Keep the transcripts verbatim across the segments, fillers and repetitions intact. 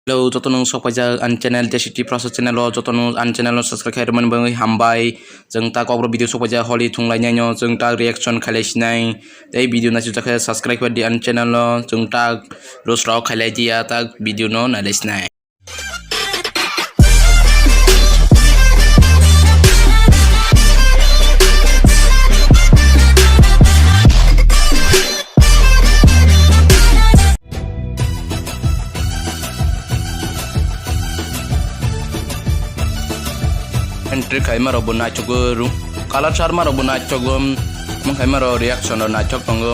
Hello, joto no sok paijak ani channel Desi Tiprasa channel o, joto no ani channel no subscribe khai rwmani bagwi hambai. Chwng ta kokborok video sok paijak holi thwnglainai no, chwng ta reaction khailai sinai. Tei video naisijak khe subscribe khai di ani channel no, chwng ta roast rok khailai diya, ta video no nailai sinai. Entry khaima rok bo naithok o, ru-, color sarma rok bo naithok o, mung khaima rok reaction rok naithok tongo.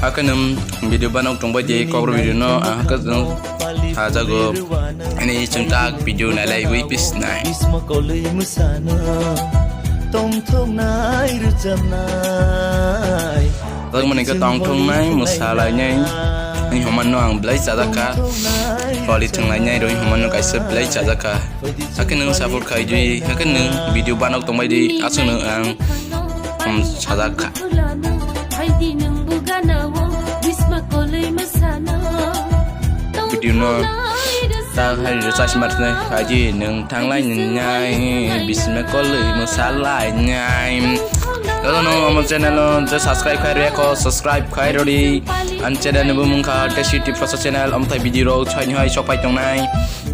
Hakhe nwng video banok tongbai di kokborok video no, ah, hakhe nwng sajago. Ani chwng tak video nailaiwi pisnai. Tongthoknai rwchapnai. Tongmani khe tongthoknai, mwsalainai. Ani homanno ang belai chajakha. Holi thwnglainai rwi homanno kaisa belai chajakha. Hakhe nwng support khai di, hakhe nwng video banok tongbai di, aswk nwng ang, um, sajakha. Video no ta hai rwchasma twnai, hai di nwng thanglai nai, bisme kolwi mwsalainai. Joto no omo channel no je subscribe khai rwkha, subscribe khai rwdi. Ani channel ni bumung kha Desi Tiprasa channel, omo thai video rok chhai ni hai sok pai tongnai.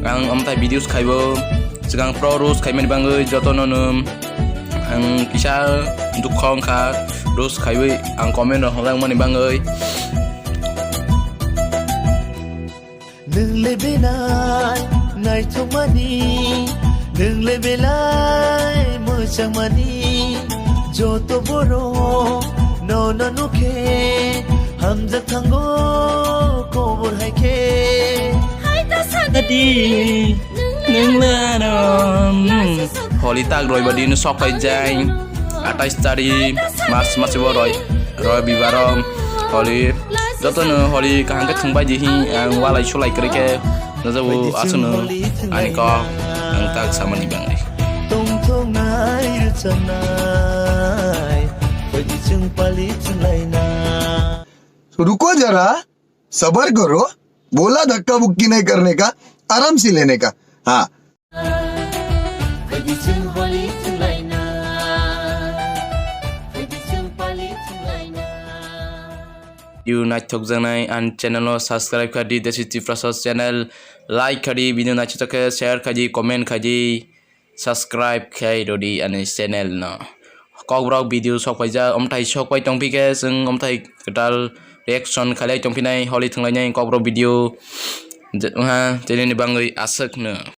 Ang omo thai videos khaibo. Swkang pro roast khaimani bagwi joto no no ang kisa dukha wngkha, roast khaiwi ang comment rok hwnjakmani bagwi. Nwng le belai naithokmani, nwng le belai mwchangmani, joto borok nono nukhe hamjak thango kobor hai khe. Hai ta sadi. Nwng le ano, hmm. Holi tak roibar din sok paijai. Atais tari March masibo roi, roibibaro holi. Jotono holi kaham khe thwngbai di hi, ang walai sulai kwrwi khe. Joto bo aswkno ani kok ang tak samani bangwi. Tongthoknai rwchapnai, phaidi chwng pali thwnglaina. रुको जरा, सबर करो, बोला धक्का मुक्की नहीं करने का, आराम से लेने का। हाँ। Video naithokjaknai ani channel o subscribe khai di, Desi Tiprasa channel like khai di, video naithok khe share khai di, comment khai di. Subscribe khai rwdi ani channel no. Kokborok video sok paijak, omthai sok pai tongphi khe chwng omthai kwtal reaction khailai tongphinai, holi thwnglainai kokborok video. Je-, wngha tini ni bagwi aswkno.